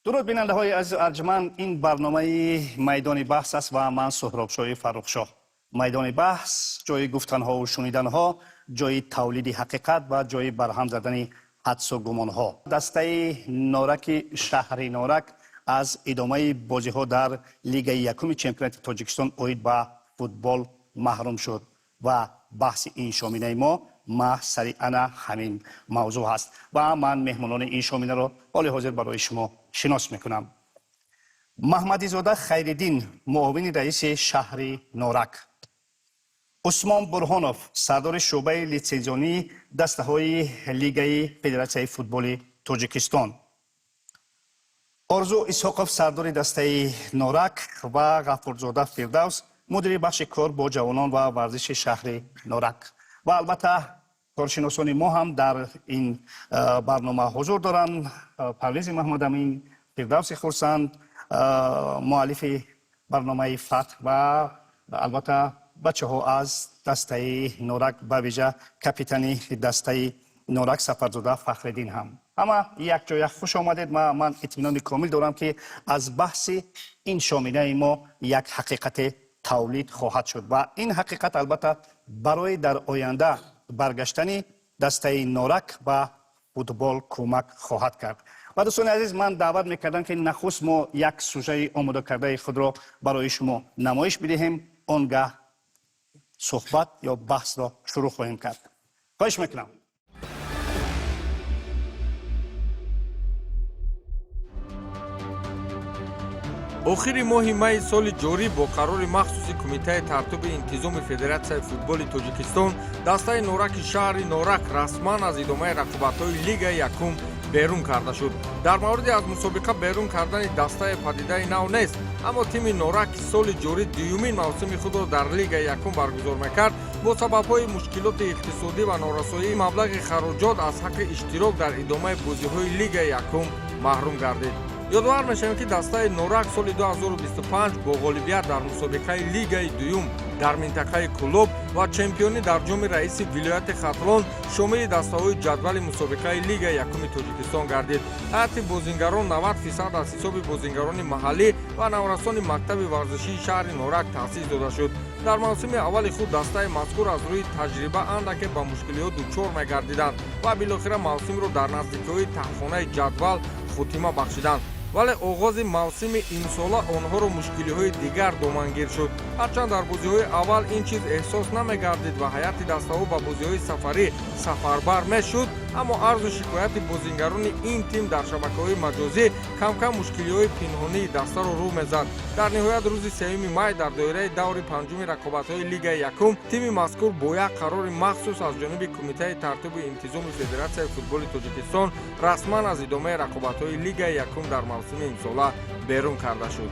Дуруд, бинандаҳои азизу арҷманд. Ин барномаи Майдони баҳс аст ва ман Суҳробшоҳи Фаррухшоҳ. Майдони баҳс ҷои гуфтанҳову шуниданҳо, ҷои тавлиди ҳақиқат ва ҷои барҳам задани ҳадсу гумонҳо. Дастаи Нораки шаҳри Норак аз идомаи бозиҳо дар лигаи якуми чемпионати Тоҷикистон оид ба футбол маҳрум шуд ва баҳси ин шоминаи мо маҳз сари ана ҳамин мавзӯъ ҳаст ва ман меҳмонони ин шоминаро ҳоли ҳозир барои шумо шинос мекунам. Маҳмадизода Хайриддин, муовини раиси шаҳри Норак, Усмон Бурҳонов, сардори шӯъбаи литсензионии дастаҳои лигаи федератсияи футболи Тоҷикистон, Орзу Исҳоқов, сардори дастаи Норак ва Ғафурзода Фирдавс, мудири бахши кор бо ҷавонон ва варзиши шаҳри Норак. Ва албатта коршиносони мо ҳам дар ин барнома ҳузур доранд: Парвези Маҳмадамин, Фирдавси Хурсанд, муаллифи барномаи Фатҳ ва албатта бачаҳо аз дастаи Норак, ба вижа капитани дастаи Норак Сафарзода Фахриддин ҳам. Ҳама якҷоя хуш омадед. Ман итминони комил дорам, ки аз баҳси ин шоминаи мо як ҳақиқате тавлид хоҳад шуд ва ин ҳақиқат албатта барои дар оянда баргаштани дастаи Норак ба футбол кӯмак хоҳад кард. Ва дӯстони азиз, ман даъват мекардам, ки нахуст мо як сужаи омода кардаи худро барои шумо намоиш бидиҳем, он гаҳ суҳбат ё баҳсро шурӯъ хоҳем кард. Хоҳиш мекунам. Охири моҳи майи соли ҷорӣ бо қарори махсуси Кумитаи тартиби интизоми Федератсияи футболи Тоҷикистон дастаи Нораки шаҳри Норак расман аз идомаи рақобатҳои лигаи якум берун карда шуд. Дар мавриди аз мусобиқа берун кардани дастаи падидаи нав нест, аммо тими Норак, ки соли ҷорӣ дуюмин мавсими худро дар лигаи якум баргузор мекард, бо сабабҳои мушкилоти иқтисодӣ ва норасоии маблағи хароҷот аз ҳаққи иштирок дар идомаи бозиҳои лигаи якум маҳрум гардид. Ёдовар мешавем, ки дастаи Норак соли 2025 бо ғолибият дар мусобиқаи лигаи дуюм дар минтақаи Кӯлоб ва чемпионӣ дар ҷоми раиси вилояти Хатлон шомили дастаҳои ҷадвали мусобиқаи лигаи якуми Тоҷикистон гардид. Ҳайати бозингарон 90% аз ҳисоби бозингарони маҳаллӣ ва наврасони мактаби варзишии шаҳри Норак таъсис дода шуд. Дар мавсими аввали худ дастаи мазкур аз рӯи таҷриба андаке ба мушкилиҳо дучор мегардиданд ва билохира мавсимро дар наздикиҳои таҳхонаи ҷадвал хотима бахшиданд, вале оғози мавсими имсола онҳоро мушкилиҳои дигар домангир шуд. Ҳарчанд дар бозиҳои аввал ин чиз эҳсос намегардид ва ҳайати дастаҳо ба бозиҳои сафарӣ сафарбар мешуд, аммо арзу шикояти бозингарони ин тим дар шабакаҳои маҷозӣ камкам мушкилиҳои пинҳонии дастаро рӯ мезад. Дар ниҳоят, рӯзи 3 май дар доираи даври панҷуми рақобатҳои лигаи якум тими мазкур бо як қарори махсус аз ҷониби Кумитаи тартибу интизоми Федератсияи футболи Тоҷикистон расман аз идомаи рақобатҳои лигаи якум дар мавсими имсола берун карда шуд.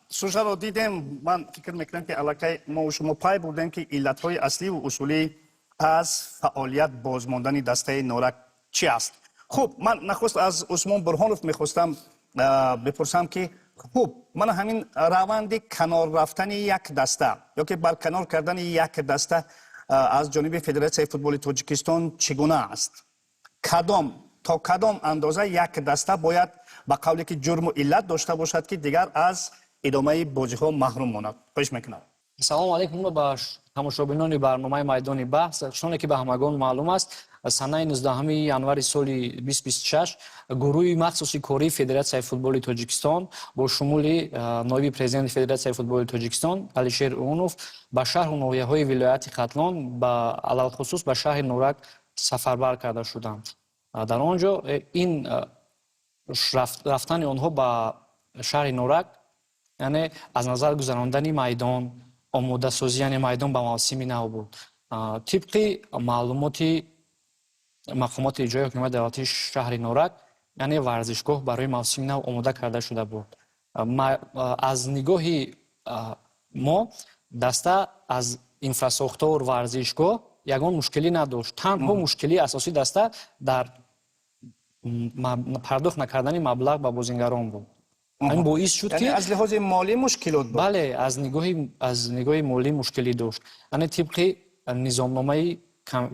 Сужаро дидем. Ман фикр мекунам, ки аллакай мо шумо пай бурдем, ки иллатҳои асливу усулӣ аз фаъолият бозмондани дастаи Норак чӣ аст. Хуб, ман нахуст аз Усмон Бурҳонов мехостам бипурсам, ки хуб, мана ҳамин раванди канор рафтани як даста ё ки барканор кардани як даста аз ҷониби Федератсияи футболи Тоҷикистон чӣ гуна аст? Кадом то кадом андоза як даста бояд ба қавле ки ҷурму иллат дошта бошад, ки дигар аз идомаи бозиҳо маҳрум монад? Хоҳиш мекунам. Салому алайкум ба тамошобинони барномаи Майдони баҳс. Чуноне ки ба ҳамагон маълум аст, санаи 19 январи соли 2026 гурӯҳи махсуси кории Федератсияи футболи Тоҷикистон бо шумули ноиби президенти Федератсияи футболи Тоҷикистон Алишер Унов ба шаҳру ноҳияҳои вилояти Хатлон, ба алалхусус ба шаҳри Норак сафарбар карда шуданд. Дар он ҷо ин рафтани онҳо ба шаҳри Норак, яъне аз назар гузарондани майдон, омодасозӣ, яъне майдон ба мавсими нав буд. Тибқи маълумоти мақомоти иҷроии ҳокимияти давлатии шаҳри Норак, яъне варзишгоҳ барои мавсими нав омода карда шуда буд. Аз нигоҳи мо даста аз инфрасохтор, варзишгоҳ ягон мушкилӣ надошт. Танҳо мушкилии асосии даста дар пардохт накардани маблағ ба бозингарон буд. Ҳамин боис шуд, ки Яъне аз лиҳози молӣ мушкилот буд? Бале, аз нигоҳи молӣ мушкилӣ дошт. Яъне тибқи низомномаи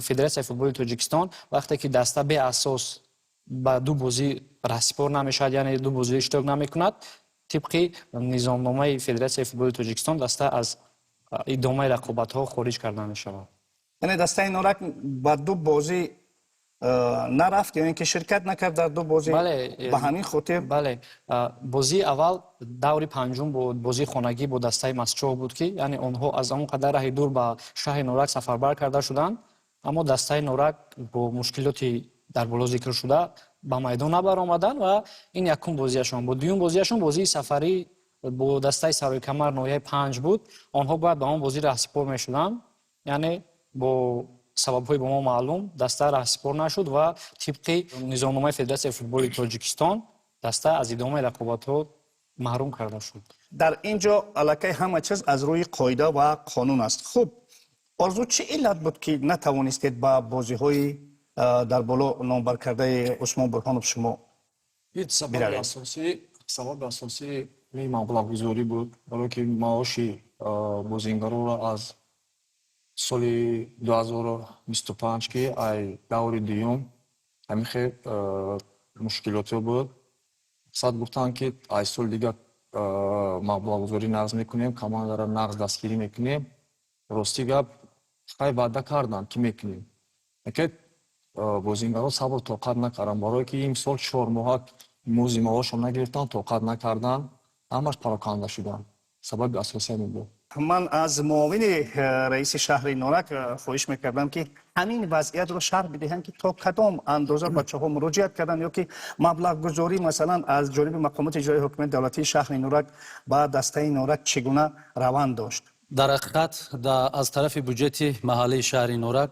Федератсияи футболи Тоҷикистон, вақте ки даста беасос ба ду бозӣ раҳсипор намешавад, яъне ду бозӣ иштирок намекунад, тибқи низомномаи Федератсияи футболи Тоҷикистон даста аз идомаи рақобатҳо хориҷ карда мешавад. Яъне дастаи Норак ба ду бозӣ нарафт ё ин ки ширкат накард дар ду бозӣ? Бале. Ба ҳамин хотир? Бале, бозии аввал даври панҷум бо бозии хонагӣ бо дастаи Мастчоҳ буд, ки яъне онҳо аз он қадар раҳи дур ба шаҳри Норак сафарбар карда шуданд, аммо дастаи Норак бо мушкилоти дар боло зикр шуда ба майдон набаромаданд ва ин якум бозиашон буд. Дуюм бозиашон бозии сафарӣ бо дастаи Саройкамар, ноҳияи Панҷ буд. Онҳо бояд ба он бозӣ раҳсипор мешуданд, яъне бо сабабҳои ба мо маълум даста раҳсипор нашуд ва тибқи низомномаи Федератсияи футболи Тоҷикистон даста аз идомаи рақобатҳо маҳрум карда шуд. Дар ин ҷо аллакай ҳама чиз аз рӯи қоида ва қонун аст. Хуб, Орзу, чӣ иллат буд, ки натавонистед ба бозиҳои дар боло номбаркардаи Усмон Бурҳонов шумо Ҳеҷ сабаби биравед? асосӣ, сабаби асосӣ ин маблағгузорӣ буд, барое ки маоши бозингаронро аз соли 2025, ки ай даври дуюм ҳамин хел мушкилотҳо буд, сад гуфтанд, ки ай соли дигар маблағгузорӣ нағз мекунем, командаро нағз дастгирӣ мекунем. Рости гап, хай, ваъда карданд, ки мекунем, лекин бозингарон сабр тоқат накарданд, барое ки имсол 4 моҳа музди маошро нагирифтанд, тоқат накарданд, ҳамаш пароканда шуданд. Сабаби асосӣ ҳамин буд. Ман аз муовини раиси шаҳри Норак хоҳиш мекардам, ки ҳамин вазъиятро шарҳ бидиҳанд, ки то кадом андоза бачаҳо муроҷиат карданд ё ки маблағгузорӣ, масалан, аз ҷониби мақомоти иҷроии ҳокимияти давлатии шаҳри Норак ба дастаи Норак чӣ гуна раванд дошт. Дар ҳақиқат, аз тарафи буҷети маҳаллии шаҳри Норак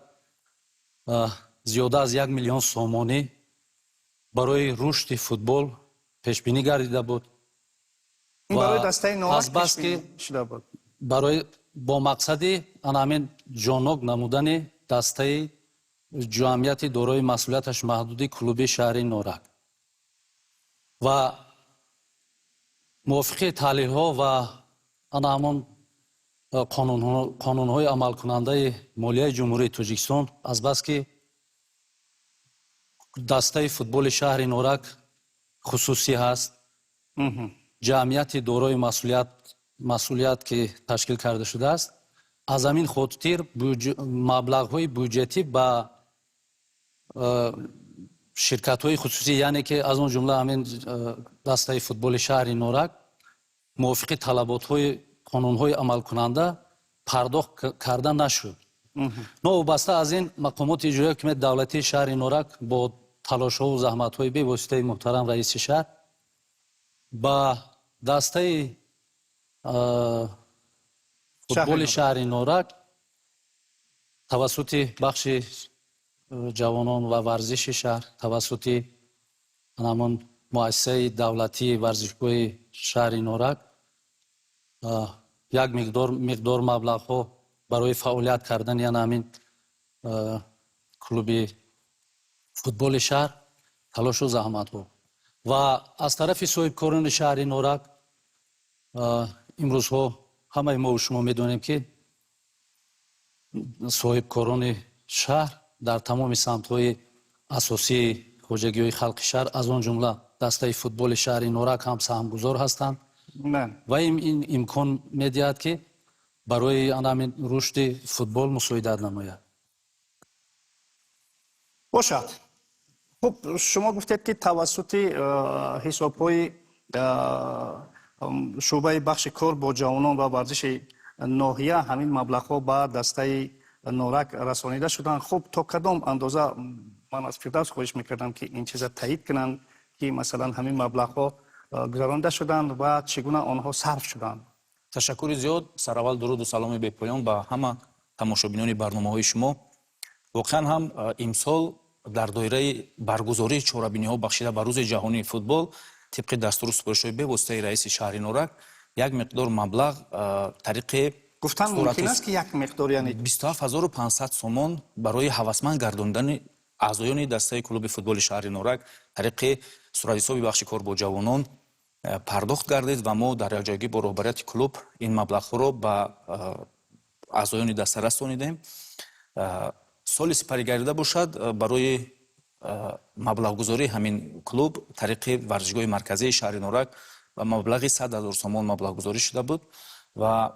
зиёда аз 1 миллион сомонӣ барои рушди футбол пешбинӣ гардида буд. Ин барои дастаи Норак азбаски пешбинӣ шуда буд? Барои бо мақсади ана ҳамин ҷоннок намудани дастаи ҷамъияти дорои масъулияташ маҳдуди клуби шаҳри Норак ва мувофиқи таҳлилҳо ва ана ҳамон қонунҳои амалкунандаи молияи Ҷумҳурии Тоҷикистон, азбаски дастаи футболи шаҳри Норак хусусӣ ҳаст, ҷамъияти дорои масъулият ки ташкил карда шудааст, аз ҳамин хотир маблағҳои буҷетӣ ба ширкатҳои хусусӣ, яъне ки аз он ҷумла ҳамин дастаи футболи шаҳри Норак, мувофиқи талаботҳои қонунҳои амалкунанда пардохт карда нашуд. Новобаста аз ин, мақомоти иҷроияи ҳокимияти давлатии шаҳри Норак бо талошҳову заҳматҳои бевоситаи муҳтарам раиси шаҳр ба дастаи футболи шаҳри Норак тавассути бахши ҷавонон ва варзиши шаҳр, тавассути ҳамон муассисаи давлатии варзишгоҳи шаҳри Норак як миқдор маблағҳо барои фаъолият кардани яна ҳамин клуби футболи шаҳр талошу заҳматҳо ва аз тарафи соҳибкорони шаҳри Норак. Имрӯзҳо ҳамаи мову шумо медонем, ки соҳибкорони шаҳр дар тамоми самтҳои асосии хоҷагиҳои халқи шаҳр, аз он ҷумла дастаи футболи шаҳри Норак ҳам саҳмгузор ҳастанд ва ин имкон медиҳад, ки барои ҳамин рушди футбол мусоидат намояд. Бошад. Хуб, шумо гуфтед, ки тавассути ҳисобҳои шӯъбаи бахши кор бо ҷавонон ва варзиши ноҳия ҳамин маблағҳо ба дастаи Норак расонида шуданд. Хуб, то кадом андоза, ман аз Фирдавс хоҳиш мекардам, ки ин чиза таъид кунанд, ки масалан ҳамин маблағҳо гузаронида шуданд ва чӣ гуна онҳо сарф шуданд? Ташаккури зиёд. Сараввал дуруду саломи бепоён ба ҳама тамошобинони барномаҳои шумо. Воқеан ҳам, имсол дар доираи баргузории чорабиниҳо, бахшида ба Рӯзи ҷаҳонии футбол, тибқи дастуру супоришҳои бевоситаи раиси шаҳри Норак як миқдор маблағ тариқи Гуфтан мумкин аст, ки як миқдор, яъне? 27 500 сомон барои ҳавасманд гардондани аъзоёни дастаи клуби футболи шаҳри Норак тариқи суратҳисоби бахши кор бо ҷавонон. Пардохт гардид ва мо дар якҷоягӣ бо роҳбарияти клуб ин маблағҳоро ба аъзоёни даста расонидем. Соли сипаригардида бошад, барои маблағгузории ҳамин клуб тариқи варзишгоҳи марказии шаҳри Норак ба маблағи 100 000 сомон маблағгузорӣ шуда буд. Ва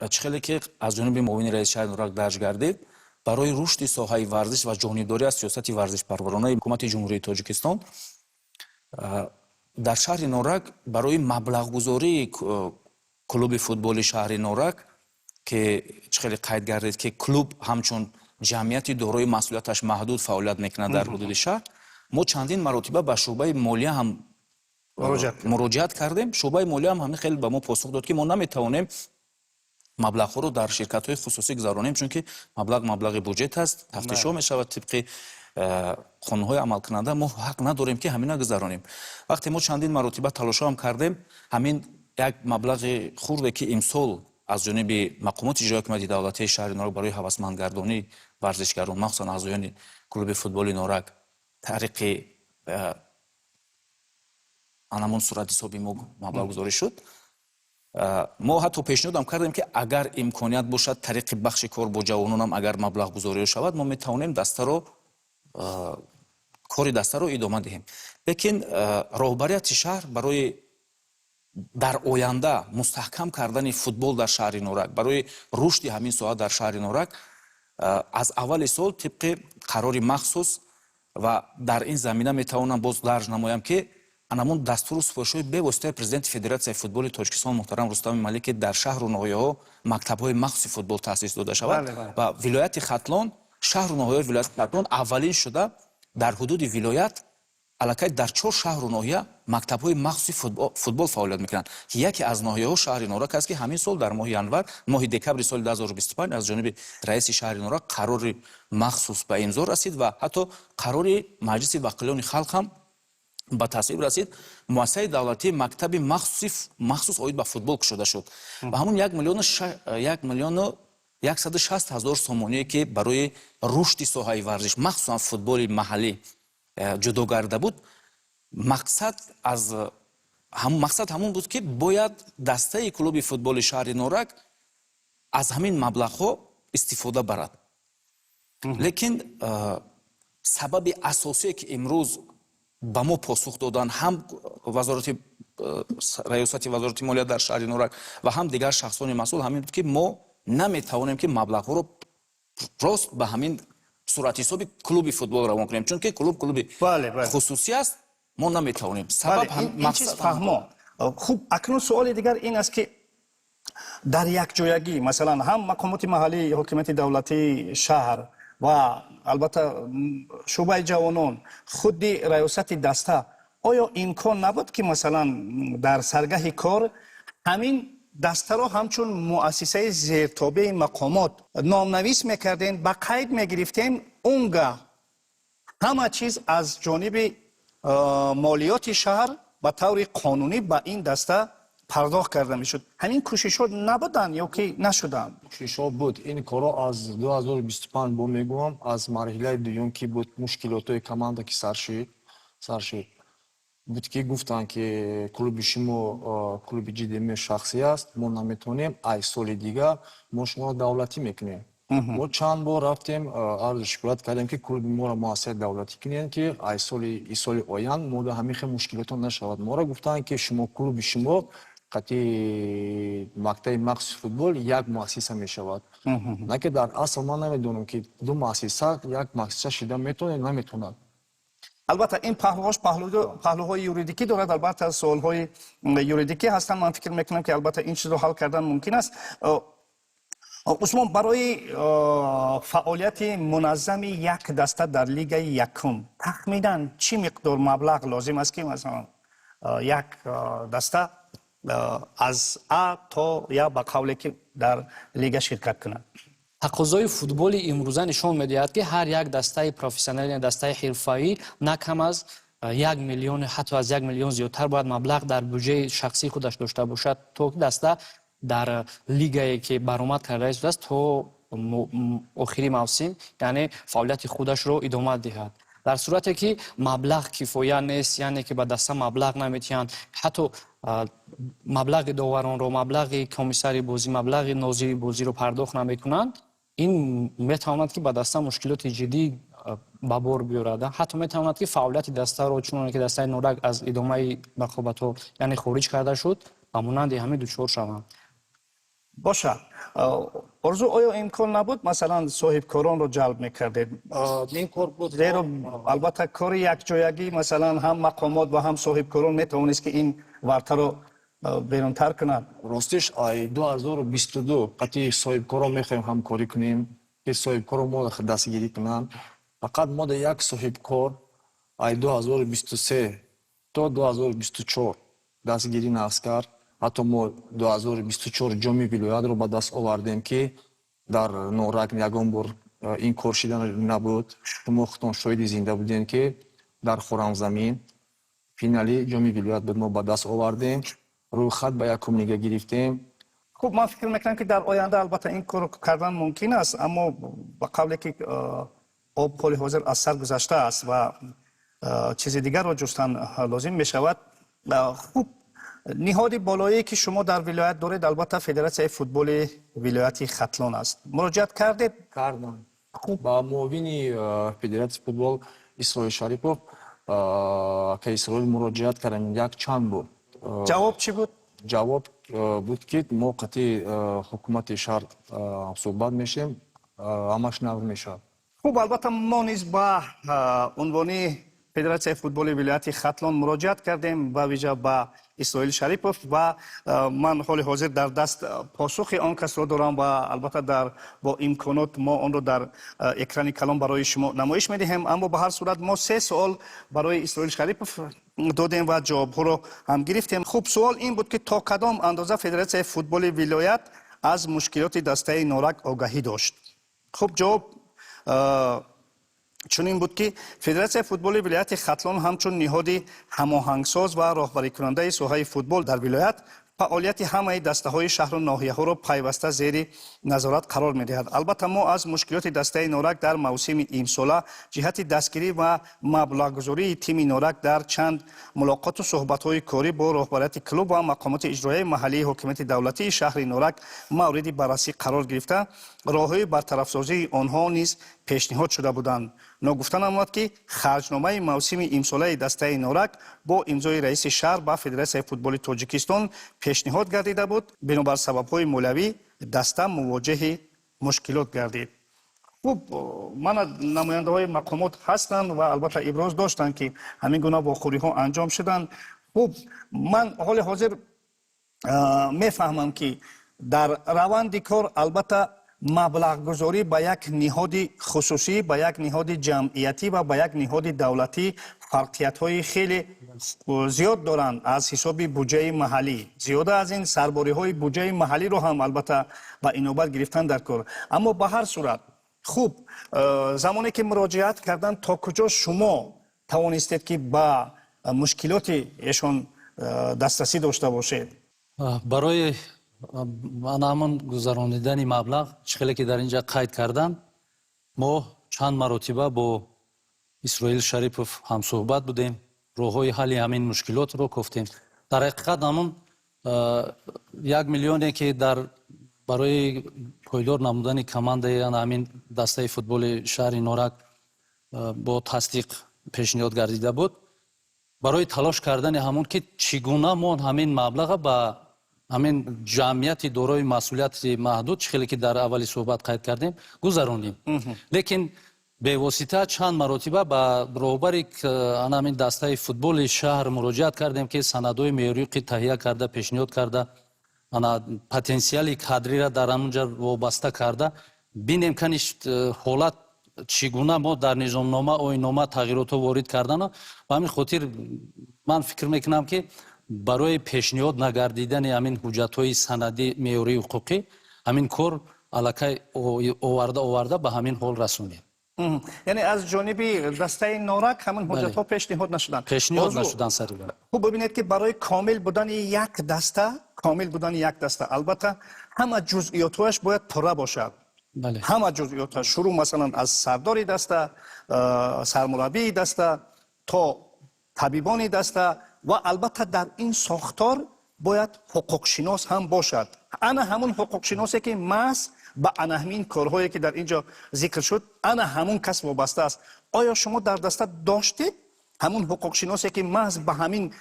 чӣ хеле ки аз ҷониби муовини раиси шаҳри Норак дарҷ гардид, барои рушди соҳаи варзиш ва ҷонибдорӣ аз сиёсати варзишпарваронаи ҳукумати Ҷумҳурии Тоҷикистон дар шаҳри Норак барои маблағгузории клуби футболи шаҳри Норак, ки чӣ хеле қайд гардид, ки клуб ҳамчун ҷамъияти дорои масъулияташ маҳдуд фаъолият мекунад дар ҳудуди шаҳр, мо чандин маротиба ба шӯъбаи молия ҳам муроҷиат кардем. Шӯъбаи молия ҳам ҳамин хел ба мо посух дод, ки мо наметавонем маблағҳоро дар ширкатҳои хусусӣ гузаронем, чунки маблағ маблағи буҷет аст, тафтишҳо мешавад, тибқи қонунҳои амалкунанда мо ҳақ надорем, ки ҳамина гузаронем. Вақте мо чандин маротиба талошҳоам кардем, ҳамин як маблағи хурде, ки имсол аз ҷониби мақомоти иҷроии ҳокимияти давлатии шаҳри Норак барои ҳавасмандгардонии варзишгарон, махсусан аъзоёни клуби футболи Норак, тариқи анамон суратҳисоби мо маблағгузорӣ шуд, мо ҳатто пешниҳодам кардем, ки агар имконият бошад, тариқи бахши кор бо ҷавононам агар маблағгузориҳо шавад, мо метавонем дастаро, кори дастаро идома диҳем. Лекин роҳбарияти шаҳр барои дар оянда мустаҳкам кардани футбол дар шаҳри Норак, барои рушди ҳамин соҳа дар шаҳри Норак, аз аввали сол тибқи қарори махсус, ва дар ин замина метавонам боз дарҷ намоям, ки анамон дастуру супоришҳои бевоситаи президенти Федератсияи футболи Тоҷикистон муҳтарам Рустами Эмомалӣ, ки дар шаҳру ноҳияҳо мактабҳои махсуси футбол таъсис дода шавад ва вилояти Хатлон, шаҳру ноҳияҳои вилояти Хатлон аввалин шуда дар ҳудуди вилоят аллакай дар чор шаҳру ноҳия мактабҳои махсуси футбол фаъолият мекунанд, ки яке аз ноҳияҳо шаҳри Норак аст, ки ҳамин сол дар моҳи январ, моҳи декабри соли 2025 аз ҷониби раиси шаҳри Норак қарори махсус ба имзо расид ва ҳатто қарори Маҷлиси вакилони халқ ҳам ба тасвиб расид. Муассисаи давлатии мактаби махсус оид ба футбол кушода шуд ва ҳамун 1 160 000 сомоние, ки барои рушди соҳаи варзиш, махсусан футболи маҳаллӣ, ҷудо гарда буд, мақсад ҳамон буд, ки бояд дастаи клуби футболи шаҳри Норак аз ҳамин маблағҳо истифода барад. Лекин сабаби асосие, ки имрӯз ба мо посух додан ҳам вазорати раёсати вазорати молия дар шаҳри Норак ва ҳам дигар шахсони масъул, ҳамин буд, ки мо наметавонем, ки маблағҳоро рост ба ҳамин суратҳисоби клуби футбол равон кунем, чунки клуб клуби хусусӣ аст, мо наметавонем. Сабаб ин чиз фаҳмо. Хуб, акнун суоли дигар ин аст, ки дар якҷоягӣ, масалан, ҳам мақомоти маҳаллии ҳокимияти давлатии шаҳр ва албатта шӯъбаи ҷавонон, худи раёсати даста, оё имкон набуд, ки масалан дар саргаҳи кор ҳамин дастаро ҳамчун муассисаи зертобеи мақомот номнавис мекардем, ба қайд мегирифтем, он гаҳ ҳама чиз аз ҷониби молиёти шаҳр ба таври қонунӣ ба ин даста пардохт карда мешуд? Ҳамин кӯшишҳо набуданд ё ки нашуданд? Кӯшишҳо буд. Ин корро аз 2025 бо мегӯям, аз марҳилаи дуюм, ки буд, мушкилотҳои команда ки сар шид буд, ки гуфтанд, ки клуби шумо клуби ҷиддӣ шахсӣ аст, мо наметавонем, ай соли дигар мо шуморо давлатӣ мекунем. Мо чанд бор рафтем, арзу шикоят кардем, ки клуби моро муассисаи давлатӣ кунем, ки ай соли оянд мо ҳамин хел мушкилотҳо нашавад. Моро гуфтанд, ки шумо клуби шумо қати мактаби махсуси футбол як муассиса мешавад. На ки дар асл ман намедонам, ки ду муассиса як муассиса шида метавонад, наметавонад. Албатта, ин паҳлуҳош паҳлуҳои юридикӣ дорад. Албатта, суолҳои юридикӣ ҳастанд. Ман фикр мекунам, ки албатта ин чизро ҳал кардан мумкин аст. Усмон, барои фаъолияти муназзами як даста дар лигаи якум тахминан чӣ миқдор маблағ лозим аст, ки масалан як даста аз А то Я, ба қавле ки, дар лига ширкат кунад? Тақозои футболи имрӯза нишон медиҳад, ки ҳар як дастаи профессионалӣ, дастаи ҳирфаӣ на кам аз 1 миллион, ҳатто аз 1 миллион зиёдтар бояд маблағ дар буҷаи шахсии худаш дошта бошад, то ки даста дар лигае, ки баромад карда истодааст, то охири мавсим, яъне фаъолияти худашро идома диҳад. Дар сурате ки маблағ кифоя нест, яъне ки ба даста маблағ наметиҳанд, ҳатто маблағи доваронро, маблағи комиссари бозӣ, маблағи нозири бозиро пардохт намекунанд, ин метавонад, ки ба даста мушкилоти ҷиддӣ ба бор биёрад, ҳатто метавонад, ки фаъолияти дастаро, чуноне ки дастаи Норак аз идомаи рақобатҳо, яъне хориҷ карда шуд, ба монанди ҳамин дучор шаванд. Бошад, Орзу, оё имкон набуд, масалан, соҳибкоронро ҷалб мекардед? Ин кор буд. Зеро албатта кори якҷоягӣ, масалан, ҳам мақомот ва ҳам соҳибкорон метавонист, ки ин вартаро берунтар кунад. Ростиш, ай 2022 қати соҳибкорон мехоҳем ҳамкорӣ кунем, ки соҳибкорон мо дастгирӣ кунанд. Фақат мо да як соҳибкор ай 2023 то 2024 дастгирӣ нағз кард. Ҳатто мо 2024 ҷоми вилоятро ба даст овардем, ки дар Норак ягон бор ин кор шида набуд. Шумо худтон шоҳиди зинда будем, ки дар Хорамзамин финали ҷоми вилоят буд, мо ба даст овардем, рӯйхат ба якум лига гирифтем. Хуб, ман фикр мекунам, ки дар оянда албатта ин корро кардан мумкин аст, аммо ба қавле ки об ҳоли ҳозир аз сар гузаштааст ва чизи дигарро ҷустан лозим мешавад. Хуб, ниҳоди болоие, ки шумо дар вилоят доред, албатта Федератсияи футболи вилояти Хатлон аст. Муроҷиат кардед? Кардам ба муовини федератсияи футбол Исроил Шарипов, ака Исроил, муроҷиат кардам як чанд бор. Ҷавоб чӣ буд? Ҷавоб буд, ки мо қати ҳукумати шаҳр суҳбат мешем, ҳамаш нав мешавад. Хуб, албатта мо низ ба унвони Федератсияи футболи вилояти Хатлон муроҷиат кардем, ба вижа ба Исроил Шарипов, ва ман ҳоли ҳозир дар даст посухи он касро дорам ва албатта дар бо имконот мо онро дар экрани калон барои шумо намоиш медиҳем. Аммо ба ҳар сурат мо се суол барои Исроил Шарипов додем ва ҷавобҳоро ҳам гирифтем. Хуб, суол ин буд, ки то кадом андоза Федератсияи футболи вилоят аз мушкилоти дастаи Норак огаҳӣ дошт. Хуб, ҷавоб чунин буд, ки Федератсияи футболи вилояти Хатлон ҳамчун ниҳоди ҳамоҳангсоз ва роҳбарикунандаи соҳаи футбол дар вилоят фаъолияти ҳамаи дастаҳои шаҳру ноҳияҳоро пайваста зери назорат қарор медиҳад. Албатта, мо аз мушкилоти дастаи Норак дар мавсими имсола ҷиҳати дастгирӣ ва маблағгузории тими Норак дар чанд мулоқоту суҳбатҳои корӣ бо роҳбарияти клуб ва мақомоти иҷроияи маҳаллии ҳокимияти давлатии шаҳри Норак мавриди баррасӣ қарор гирифта, роҳҳои бартарафсозии онҳо низ пешниҳод шуда буданд. Ногуфта намонад, ки харҷномаи мавсими имсолаи дастаи Норак бо имзои раиси шаҳр ба Федератсияи футболи Тоҷикистон пешниҳод гардида буд. Бинобар сабабҳои молиявӣ даста мувоҷеҳи мушкилот гардид. Хуб, мана намояндаҳои мақомот ҳастанд ва албатта иброз доштанд, ки ҳамин гуна вохӯриҳо анҷом шуданд. Хуб, ман ҳоли ҳозир мефаҳмам, ки дар раванди кор албатта маблағгузорӣ ба як ниҳоди хусусӣ, ба як ниҳоди ҷамъиятӣ ва ба як ниҳоди давлатӣ фарқиятҳои хеле зиёд доранд аз ҳисоби буҷаи маҳаллӣ. Зиёда аз ин сарбориҳои буҷаи маҳаллиро ҳам албатта ба инобат гирифтан дар кор. Аммо ба ҳар сурат, хуб, замоне ки муроҷиат кардан, то куҷо шумо тавонистед, ки ба мушкилоти эшон дастрасӣ дошта бошед? Барои ана ҳамон гузаронидани маблағ, чӣ хеле ки дар ин ҷа қайд кардам, мо чанд маротиба бо Исроил Шарипов ҳамсӯҳбат будем, роҳҳои ҳалли ҳамин мушкилотро кофтем. Дар ҳақиқат, ҳамон 1 миллионе, ки дар барои пойдор намудани командаи ана ҳамин дастаи футболи шаҳри Норак бо тасдиқ пешниҳод гардида буд, барои талош кардани ҳамон, ки чӣ гуна мо ҳамин маблаға ба ҳамин ҷамъияти дорои масъулияти маҳдуд, чӣ хеле ки дар аввали суҳбат қайд кардем, гузаронем. Лекин бевосита чанд маротиба ба роҳбари ана ҳамин дастаи футболи шаҳр муроҷиат кардем, ки санадҳои меъёриқи таҳия карда, пешниҳод карда, ана потенсиали кадрира дар ҳамонҷа вобаста карда бинем, кани ҳолат чӣ гуна мо дар низомнома, оиннома тағйиротҳо ворид кардана. Ба ҳамин хотир ман фикр мекунам, ки барои пешниҳод нагардидани ҳамин ҳуҷҷатҳои санадӣ, меъёрии ҳуқуқӣ, ҳамин кор аллакай оварда оварда ба ҳамин ҳол расонид. Яъне аз ҷониби дастаи Норак ҳамин ҳуҷҷатҳо пешниҳод нашуданд? Пешниҳод нашуданд сари. Хуб, бибинед, ки барои комил будани як даста, комил будани як даста, албатта ҳама ҷузъиётҳояш бояд пурра бошад. Ҳама ҷузъиётҳо, шурӯъ масалан аз сардори даста, сармураббии даста то табибони даста, ва албатта дар ин сохтор бояд ҳуқуқшинос ҳам бошад, ана ҳамун ҳуқуқшиносе, ки маҳз ба ана ҳамин корҳое, ки дар ин ҷо зикр шуд, ана ҳамун кас вобаста аст. Оё шумо дар даста доштед ҳамун ҳуқуқшиносе, ки маҳз ба ҳамин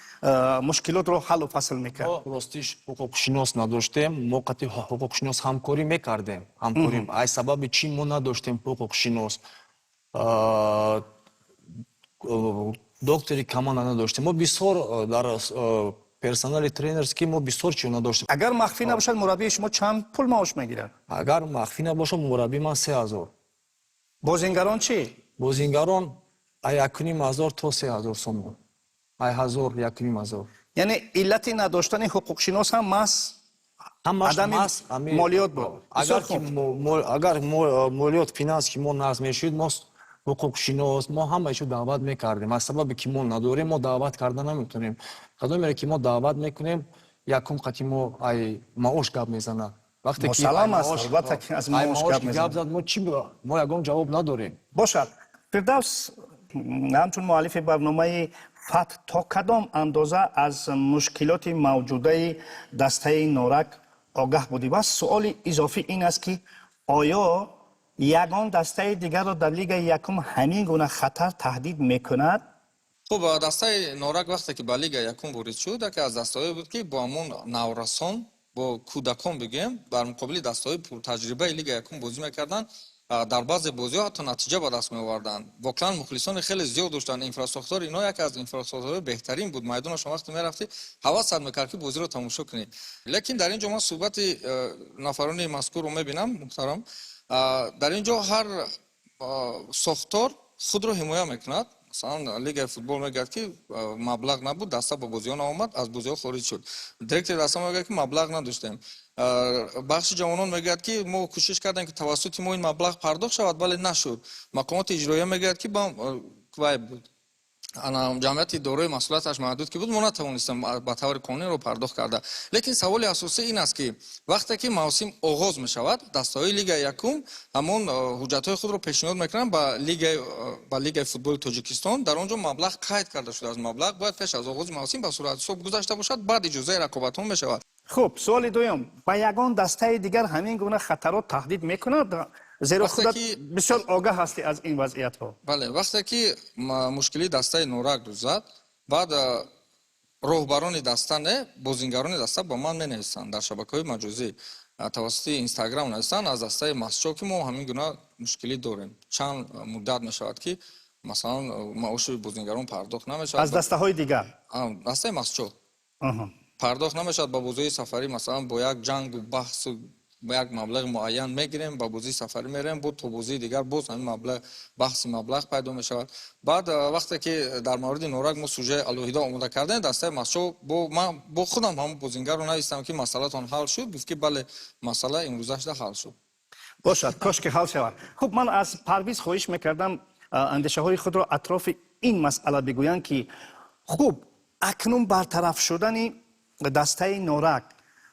мушкилотро ҳаллу фасл мекард? Ростиш, ҳуқуқшинос надоштем. Мо қати ҳуқуқшинос ҳамкорӣ мекардем, ҳамкорӣ. Ай сабаби чӣ мо надоштем ҳуқуқшинос, доктори команда надоштем. Мо бисёр дар персонали тренерский мо бисёр чиз надоштем. Агар махфӣ набошад, мураббии шумо чанд пул маош мегирад? Агар махфӣ набошад, мураббии ман 3000. Бозингарон чӣ? Бозингарон ай 1500 то 3000 сомон, ай ҳазор, 1500. Яъне иллати надоштани ҳуқуқшинос ҳам маҳз адами молиёт буд. Агар молиёт, финанс ки мо нағз мешуд, мо ҳуқуқшинос, мо ҳамаи чиз даъват мекардем. Аз сабабе ки мо надорем, мо даъват карда наметавонем. Кадомере ки мо даъват мекунем, якум қати мо ай маош гап мезанад. Вақте мусаллам аст, албатта, ки аз маош гап мезанад, зад, мо чӣ, мо ягон ҷавоб надорем. Бошад. Фирдавс, ҳамчун муаллифи барномаи «Фатҳ», то кадом андоза аз мушкилоти мавҷудаи дастаи Норак огаҳ будӣ? Ва суоли изофӣ ин аст, ки оё ягон дастаи дигарро дар лигаи якум ҳамин гуна хатар таҳдид мекунад? Хуб, дастаи Норак вақте ки ба лигаи якум ворид шуд, яке аз дастаҳое буд, ки бо ҳамон наврасон, бо кӯдакон бигӯем, бар муқобили дастаҳои пуртаҷрибаи лигаи якум бозӣ мекарданд. Дар баъзе бозиҳо ҳатто натиҷа ба даст меоварданд. Воқеан, мухлисони хеле зиёд доштанд. Инфрасохтори инҳо яке аз инфрасохторҳои беҳтарин буд. Майдонашон вақте мерафтӣ, ҳавасат мекард, ки бозиро тамошо кунӣ. Лекин дар ин ҷо ман суҳбати нафарони мазкурро мебинам, муҳтарам. Дар ин ҷо ҳар сохтор худро ҳимоя мекунад. Масалан, лигаи футбол мегӯяд, ки маблағ набуд, даста ба бозиҳо наомад, аз бозиҳо хориҷ шуд. Директори даста мегӯяд, ки маблағ надоштем. Бахши ҷавонон мегӯяд, ки мо кӯшиш кардем, ки тавассути мо ин маблағ пардохт шавад, вале нашуд. Мақомоти иҷроия мегӯяд, ки вай буд, ҷамъияти дорои масъулияташ маҳдуд ки буд, мо натавонистем ба таври қонуниро пардохт карда. Лекин саволи асосӣ ин аст, ки вақте ки мавсим оғоз мешавад, дастаҳои лигаи якум ҳамон ҳуҷҷатҳои худро пешниҳод мекунанд ба лигаи футболи Тоҷикистон. Дар он ҷо маблағ қайд карда шудааст. Маблағ бояд пеш аз оғози мавсим ба суратҳисоб гузашта бошад, баъд иҷозаи рақобатҳо мешавад. Хуб, суоли дуюм: ба ягон дастаи дигар ҳамин гуна хатарот таҳдид мекунад? Зеро худат бисёр огаҳ ҳастӣ аз ин вазъиятҳо. Бале, вақте ки мушкилии дастаи Норак рӯз зад, баъд роҳбарони даста, не, бозингарони даста ба ман менависанд дар шабакаҳои маҷозӣ, тавассути Инстаграм нависанд аз дастаи Мастчоҳ, ки мо ҳамин гуна мушкилӣ дорем, чанд муддат мешавад, ки масалан маоши бозингарон пардохт намешавад. Аз дастаҳои дигар? Дастаи Мастчоҳ пардохт намешавад. Ба бозиҳои сафарӣ, масалан, бо як ҷангу баҳсу ба як маблағи муайян мегирем, ба бозии сафарӣ мерем, бо то бозии дигар боз ҳамин маблағ, баҳси маблағ пайдо мешавад. Баъд вақте ки дар мавриди Норак мо сужаи алоҳида омода кардем, дастаи Мастчоҳ бо ман, бо худам ҳамон бозингарро навистам, ки масъалатон ҳал шуд? Гуфт, ки бале, масъала имрӯзашда ҳал шуд. Бошад, кош ки ҳал шавад. Хуб, ман аз Парвиз хоҳиш мекардам, андешаҳои худро атрофи ин масъала бигӯянд, ки хуб, акнун бартараф шудани дастаи Норак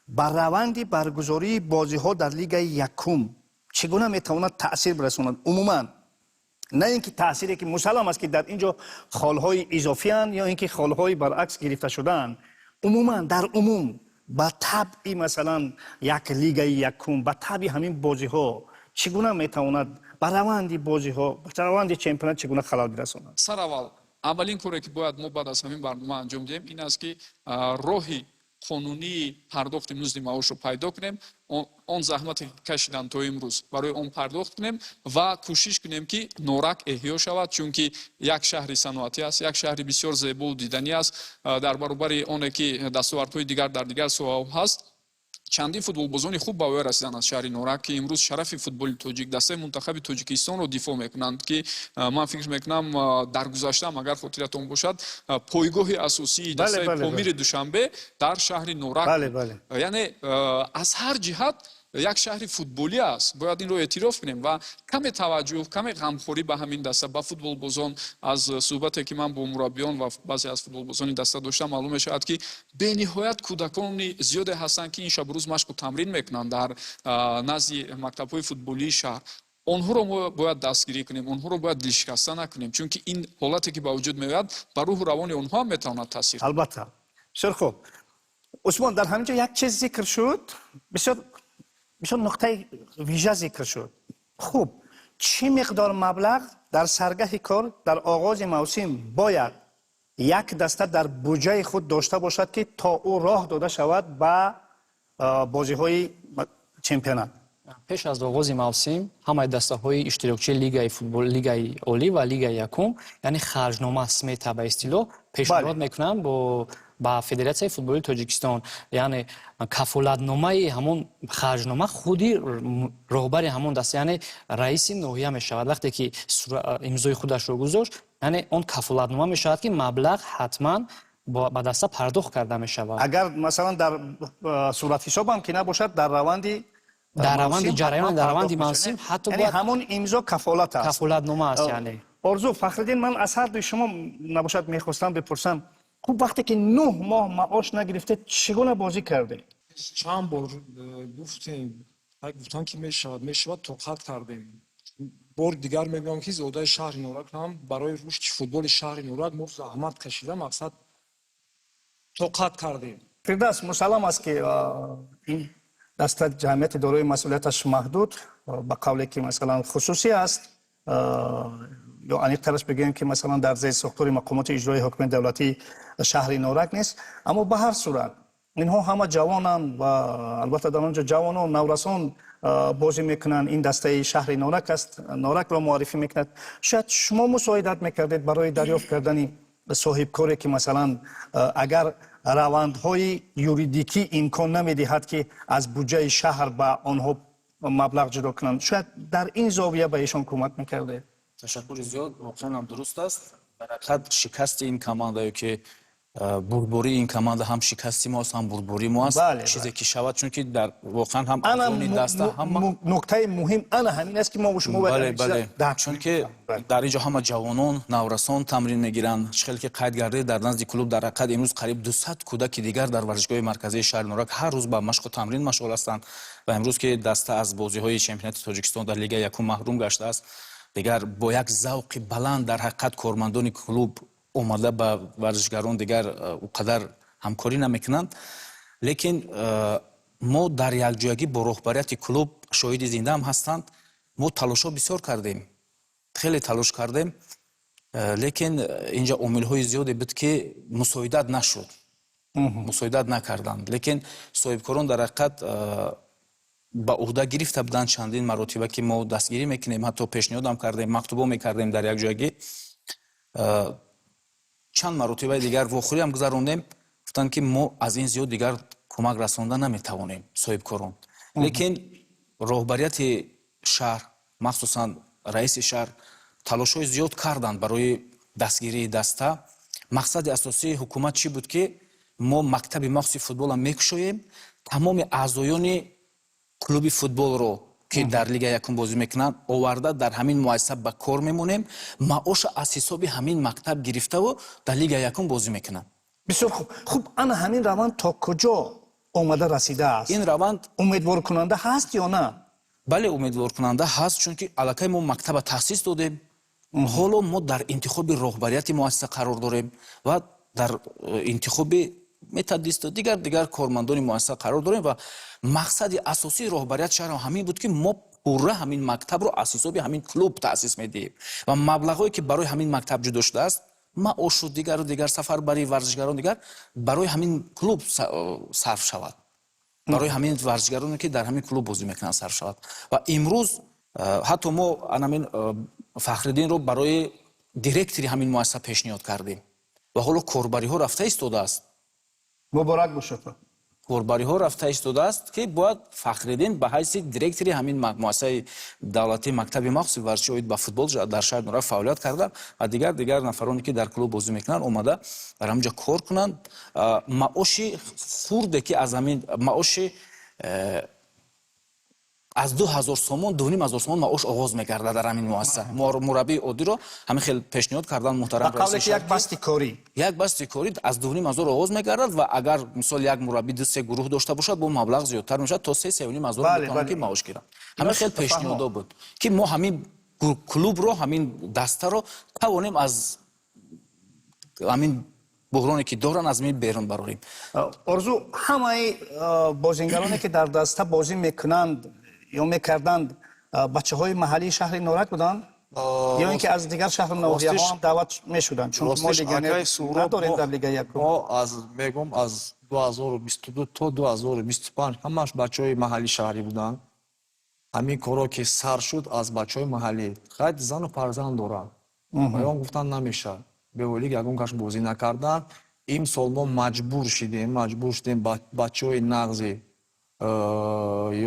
ба раванди баргузории бозиҳо дар лигаи якум чӣ гуна метавонад таъсир бирасонад? Умуман, на ин ки таъсире, ки мусаллам аст, ки дар ин ҷо холҳои изофианд ё ин ки холҳои баръакс гирифта шудаанд, умуман, дар умум ба табъи, масалан, як лигаи якум, ба табъи ҳамин бозиҳо чӣ гуна метавонад, ба раванди бозиҳо, ба раванди чемпионат чӣ гуна халал бирасонад? Сараввал, аввалин коре, ки бояд мо баъд аз ҳамин барнома анҷом диҳем, ин аст, ки роҳи қонунии пардохти музди маошро пайдо кунем, он заҳмате, ки кашиданд то имрӯз, барои он пардохт кунем ва кӯшиш кунем, ки Норак эҳё шавад, чунки як шаҳри саноатӣ аст, як шаҳри бисёр зебову диданӣ аст. Дар баробари оне ки дастовардҳои дигар дар дигар соҳаҳо ҳаст, чандин футболбозони хуб ба воя расиданд аз шаҳри Норак, ки имрӯз шарафи футболи тоҷик, дастаи мунтахаби Тоҷикистонро дифоъ мекунанд, ки ман фикр мекунам, дар гузаштаам, агар хотиратон бошад, пойгоҳи асосии дастаи Помири Душанбе дар шаҳри Норак. Яъне аз ҳар ҷиҳат. Як шаҳри футболӣ аст, бояд инро эътироф кунем ва каме таваҷҷӯҳ, каме ғамхорӣ ба ҳамин даста, ба футболбозон. Аз суҳбате, ки ман бо мураббиён ва баъзе аз футболбозони даста доштам, маълум мешавад, ки бениҳоят кӯдакони зиёде ҳастанд, ки ин шабу рӯз машқу тамрин мекунанд дар назди мактабҳои футболии шаҳр. Онҳоро мо бояд дастгирӣ кунем, онҳоро бояд дилшикаста накунем, чунки ин ҳолате, ки ба вуҷуд меояд, ба рӯҳу равони онҳо ҳам метавонад таъсир. Албатта, бисёр хуб, Усмон. Дар ҳамин ҷо як чиз зикр шуд, бисёр бисёр нуқтаи вижа зикр шуд. Хуб, чӣ миқдор маблағ дар саргаҳи кор, дар оғози мавсим бояд як даста дар буҷаи худ дошта бошад, ки то ӯ роҳ дода шавад ба бозиҳои чемпионат? Пеш аз оғози мавсим ҳамаи дастаҳои иштирокчии лигаи футбол, лигаи олӣ ва лигаи якум, яъне харҷнома, смета ба истилоҳ, пешниҳод мекунанд ба Федератсияи футболи Тоҷикистон. Яъне кафолатномаи ҳамон харҷнома худи роҳбари ҳамон даста, яъне раиси ноҳия мешавад. Вақте ки имзои худашро гузошт, яъне он кафолатнома мешавад, ки маблағ ҳатман ба даста пардохт карда мешавад. Агар, масалан, дар суратҳисобам ки набошад, дар раванди дар раванди ҷараён, дар раванди мавсим ҳатто. Яъне ҳамон имзо кафолат аст. Кафолатнома аст, яъне. Орзу, Фахриддин, ман аз ҳар дуи шумо набошад мехостам бипурсам: хуб, вақте ки 9 моҳ маош нагирифтед, чӣ гуна бозӣ кардед? Чанд бор гуфтем, гуфтан, ки мешавад, мешавад, тоқат кардем. Бори дигар мегӯям, ки зодаи шаҳри Норак ҳам барои рушди футболи шаҳри Норак мо заҳмат кашида, мақсад, тоқат кардем. Фирдавс, мусаллам аст, ки ин даста ҷамъияти дорои масъулияташ маҳдуд, ба қавле ки, масалан, хусусӣ аст, ё аниқтараш бигӯем, ки, масалан, дар зери сохтори мақомоти иҷроии ҳокимияти давлатии шаҳри Норак нест. Аммо ба ҳар сурат инҳо ҳама ҷавонанд ва албатта дар он ҷо ҷавонон, наврасон бозӣ мекунанд. Ин дастаи шаҳри Норак аст, Норакро муаррифӣ мекунад. Шояд шумо мусоидат мекардед барои дарёфт кардани соҳибкоре, ки, масалан, агар равандҳои юридикӣ имкон намедиҳад, ки аз буҷаи шаҳр ба онҳо маблағ ҷудо кунанд, шояд дар ин зовия ба эшон кӯмак мекардед. Ташаккури зиёд. Воқеан ҳам дуруст аст. Дар ҳақиқат, шикасти ин команда ё ки бурдбории ин команда ҳам шикасти мост, ҳам бурдбории мо аст. Чизе ки шавад, чунки дар воқеан ҳам аъзони даста ҳама Нуктаи муҳим ана ҳамин аст, ки мо шумо Бале, чунки дар ин ҷо ҳама ҷавонон, наврасон тамрин мегиранд. Чӣ хеле ки қайд гардид, дар назди клуб дар ҳақиқат имрӯз қариб 200 кӯдаки дигар дар варзишгоҳи марказии шаҳри Норак ҳар рӯз ба машқу тамрин машғул ҳастанд. Ва имрӯз ки даста аз бозиҳои чемпионати Тоҷикистон дар лигаи якум маҳрум гаштааст, дигар бо як завқи баланд дар ҳақиқат кормандони клуб омада ба варзишгарон дигар ӯ қадар ҳамкорӣ намекунанд. Лекин мо дар якҷоягӣ бо роҳбарияти клуб, шоҳиди зиндаам ҳастанд, мо талошҳо бисёр кардем, хеле талош кардем, лекин инҷа омилҳои зиёде буд, ки мусоидат нашуд, мусоидат накарданд. Лекин соҳибкорон дар ҳақиқат ба уҳда гирифта буданд чандин маротиба, ки мо дастгирӣ мекунем. Ҳатто пешниҳодам кардем, мактубо мекардем дар якҷоягӣ. Чанд маротибаи дигар вохӯриам гузарондем, гуфтанд, ки мо аз ин зиёд дигар кӯмак расонда наметавонем, соҳибкорон. Лекин роҳбарияти шаҳр, махсусан раиси шаҳр, талошҳои зиёд карданд барои дастгирии даста. Мақсади асосии ҳукумат чӣ буд? Ки мо мактаби махсуси футболам мекушоем, тамоми аъзоёни клуби футболро, ки дар лига якум бозӣ мекунанд, оварда дар ҳамин муассиса ба кор мемонем, маоша аз ҳисоби ҳамин мактаб гирифтаву дар лига якум бозӣ мекунанд. Бисёр хуб. Хуб, ана ҳамин раванд то куҷо омада расидааст? Ин раванд умедворкунанда ҳаст ё на? Бале, умедворкунанда ҳаст, чунки аллакай мо мактаба таъсис додем. Ҳоло мо дар интихоби роҳбарияти муассиса қарор дорем ва дар интихоби методисту дигар дигар кормандони муассиса қарор дорем. Ва мақсади асосии роҳбарияти шаҳр ҳамин буд, ки мо пурра ҳамин мактабро аз ҳисоби ҳамин клуб таъсис медиҳем ва маблағҳое, ки барои ҳамин мактаб ҷудо шудааст, маошу дигару дигар, сафарбарии варзишгарон, дигар, барои ҳамин клуб сарф шавад, барои ҳамин варзишгароне, ки дар ҳамин клуб бозӣ мекунанд, сарф шавад. Ва имрӯз ҳатто мо анамин Фахриддинро барои директори ҳамин муассиса пешниҳод кардем ва ҳоло корбариҳо рафта истодааст. Муборак бошад. Корбариҳо рафта истодааст, ки бояд Фахриддин ба ҳайси директори ҳамин муассисаи давлатии мактаби махсуси варзиши оид ба футбол дар шаҳри Норак фаъолият карда ва дигар дигар нафароне, ки дар клуб бозӣ мекунанд, омада дар ҳамин ҷо кор кунанд. Маоши хурде, ки аз ҳамин маоши Аз 2000 сомон, 2500 сомон маош оғоз мегардад дар ҳамин муассиса. Мураббии оддиро ҳамин хел пешниҳод кардан, муҳтарам Ба қавле ки як басти корӣ. Як басти корӣ аз 2500 оғоз мегардад ва агар, мисол, як мураббӣ ду се гурӯҳ дошта бошад, бо маблағ зиёдтар мешавад, то се 3500 метавонанд ки маош гиранд. Ҳамин хел пешниҳодо буд, ки мо ҳамин клубро, ҳамин дастаро тавонем аз ҳамин буҳроне, ки доранд, аз ин берун барорем. Орзу, ҳамаи бозингароне, ки дар даста бозӣ мекунанд ё мекарданд, бачаҳои маҳаллии шаҳри Норак буданд ё ин ки аз дигар шаҳру ноҳияҳо ҳам даъват мешуданд? Чунки мо легионер надорем дар Лигаи якум. Мо аз мегум, аз 2022 то 2025 ҳамаш бачаҳои маҳалли шаҳрӣ буданд. Ҳамин корро ки сар шуд, аз бачаҳои маҳаллӣ хайд зану фарзанд доранд, он гуфтан намешавад, беволик ягон каш бозӣ накардан. Имсол мо маҷбур шудем бачаҳои нағзи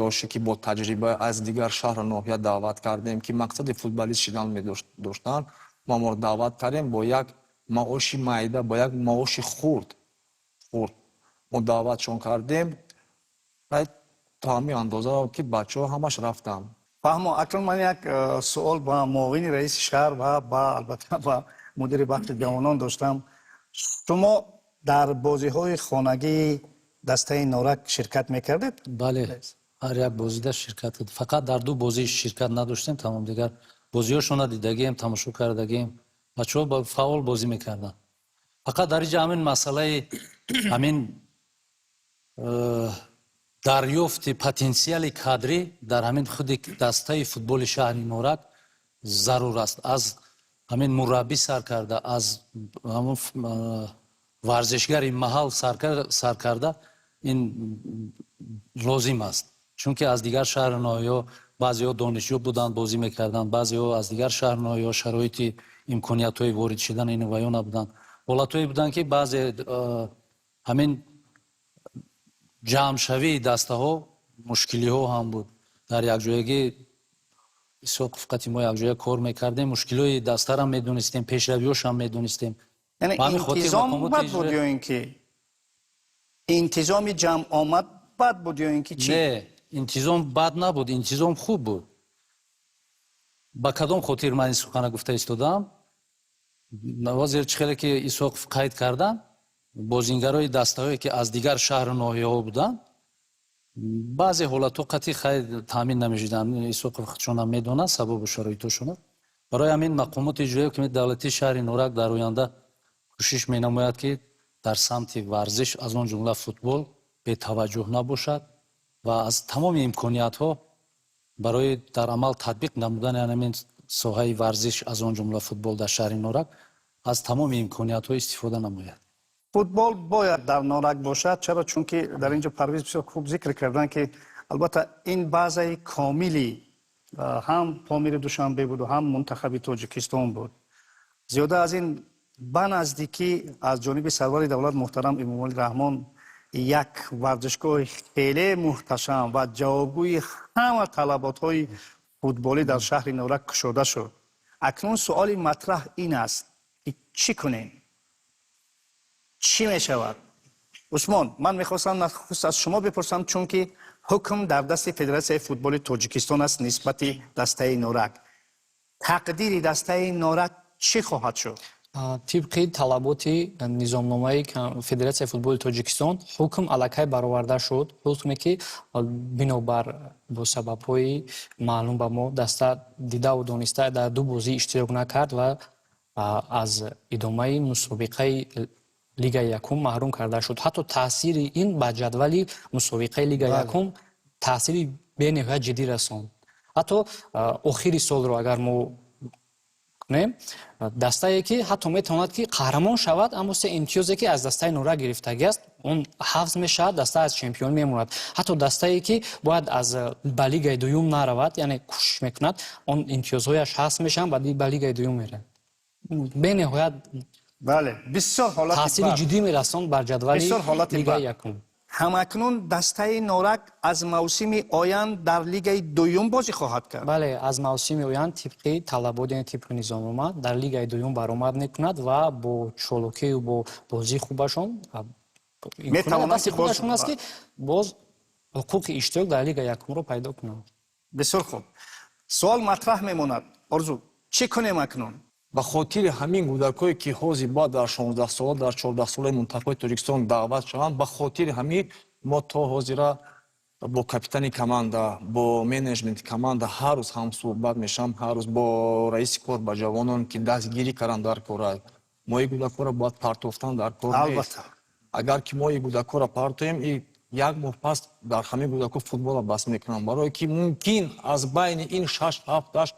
ёше, ки бо таҷриба, аз дигар шаҳру ноҳия даъват кардем, ки мақсади футболист шидан медоштанд. Мо моро даъват кардем бо як маоши майда, бо як маоши хурд мо даъватшон кардем то ҳамин андоза, ки бачаҳо ҳамаш рафтанд. Фаҳмо. Акнун ман як суол ба муовини раиси шаҳр ва ба, албатта, ба мудири бахши ҷавонон доштам. Шумо дар бозиҳои хонагии дастаи Норак ширкат мекардед? Бале, ҳар як бозида ширкат, фақат дар ду бозӣ ширкат надоштем, тамом. Дигар бозиҳошона дидагием, тамошо кардагием. Бачаҳо фаъол бозӣ мекарданд. Фақат дар инҷа ҳамин масъалаи ҳамин дарёфти потенсиали кадрӣ дар ҳамин худи дастаи футболи шаҳри Норак зарур аст, аз ҳамин мураббӣ сар карда, аз ҳамон варзишгари маҳал сар карда, ин лозим аст, чунки аз дигар шаҳру ноҳияҳо баъзеҳо донишҷӯ буданд, бозӣ мекарданд, баъзеҳо аз дигар шаҳру ноҳияҳо шароити имкониятҳои ворид шудан ину ва ё набуданд. Ҳолатҳое буданд, ки баъзе ҳамин ҷамъшавии дастаҳо мушкилиҳо ҳам буд. Дар якҷоягӣ Исоқов фақати мо якҷоя кор мекардем, мушкилиҳои дастарам медонистем, пешравиҳошам медонистем. Яъне интизом бад буд ё ин ки интизоми ҷамъомад бад буд ё ин ки чӣ? Не, интизом бад набуд, интизом хуб буд. Ба кадом хотир ман ин сухана гуфта истодаам? Ҳозир чӣ хеле ки Исоқов қайд кардам, бозингарои дастаҳое, ки аз дигар шаҳру ноҳияҳо буданд, баъзе ҳолатҳо қатъи хайр таъмин намешуданд. Исоқов худшонам медонад сабабу шароитошона. Барои ҳамин мақомоти иҷроияи ҳукумати давлатии шаҳри Норак дар оянда кӯшиш менамояд, ки дар самти варзиш, аз он ҷумла футбол, бетаваҷҷӯҳ набошад ва аз тамоми имкониятҳо барои дар амал татбиқ намудани ҳамин соҳаи варзиш, аз он ҷумла футбол, дар шаҳри Норак аз тамоми имкониятҳо истифода намояд. Футбол бояд дар Норак бошад. Чаро? Чунки дар ин ҷо Парвиз бисёр хуб зикр карданд, ки албатта ин базаи комили ҳам Помири Душанбе буду, ҳам мунтахаби Тоҷикистон буд. Зиёда аз ин, ба наздикӣ аз ҷониби сарвари давлат муҳтарам Эмомалӣ Раҳмон як варзишгоҳи хеле муҳташам ва ҷавобгӯи ҳама талаботҳои футболӣ дар шаҳри Норак кушода шуд. Акнун суоли матраҳ ин аст, ки чӣ кунем, чӣ мешавад? Усмон, ман мехостам нахуст аз шумо бипурсам, чунки ҳукм дар дасти Федератсияи футболи Тоҷикистон аст нисбати дастаи Норак. Тақдири дастаи Норак чӣ хоҳад шуд? Тибқи талаботи низомномаи Федератсияи футболи Тоҷикистон ҳукм аллакай бароварда шуд. Ҳукме, ки бинобар бо сабабҳои маълум ба мо даста дидаву дониста дар ду бозӣ иштирок накард ва аз идомаи мусобиқаи Лигаи якум маҳрум карда шуд. Ҳатто таъсири ин ба ҷадвали мусобиқаи Лигаи якум таъсири бениҳоят ҷиддӣ расонд. Ҳатто охири солро агар мо кунем, дастае, ки ҳатто метавонад, ки қаҳрамон шавад, аммо се имтиёзе, ки аз дастаи Норак гирифтагӣ аст, он ҳафз мешавад, даста аз чемпион мемонад. Ҳатто дастае, ки бояд аз ба Лигаи дуюм наравад, яъне кӯшиш мекунад, он имтиёзҳояш ҳафз мешаванд, ба Лигаи дуюм меравад. Бениҳоят Бале, бисёр ҳолати таъсири ҷиддӣ мерасонд бар ҷадвали Лигаи якум. Ҳамакнун дастаи Норак аз мавсими оянд дар Лигаи дуюм бозӣ хоҳад кард? Бале, аз мавсими оянд тибқи талабот, яъне тибқи низомнома, дар Лигаи дуюм баромад мекунад ва бо чолокию бо бозии хубашон Метавонанд дасти худашон аст, ки боз ҳуқуқи иштирок дар Лигаи якумро пайдо кунанд. Бисёр хуб, суол матраҳ мемонад, Орзу, чӣ кунем акнун? Ба хотири ҳамин кӯдакое, ки ҳозир бояд дар 16-сола, дар 14-солаи мунтахабҳои Тоҷикистон даъват шаванд, ба хотири ҳамин мо то ҳозира бо капитани команда, бо менеҷменти команда ҳар рӯз ҳамсӯҳбат мешавам, ҳар рӯз бо раиси кор ба ҷавонон, ки дастгирӣ кардан дар кора. Мо ин кӯдакҳоро бояд партофтан дар кор нест. Агар ки мо ин кӯдакҳоро партоем, и як моҳ пас дар ҳамин кӯдакҳо футболро бас мекунанд, барое ки мумкин аз байни ин шаш, ҳафт, ҳашт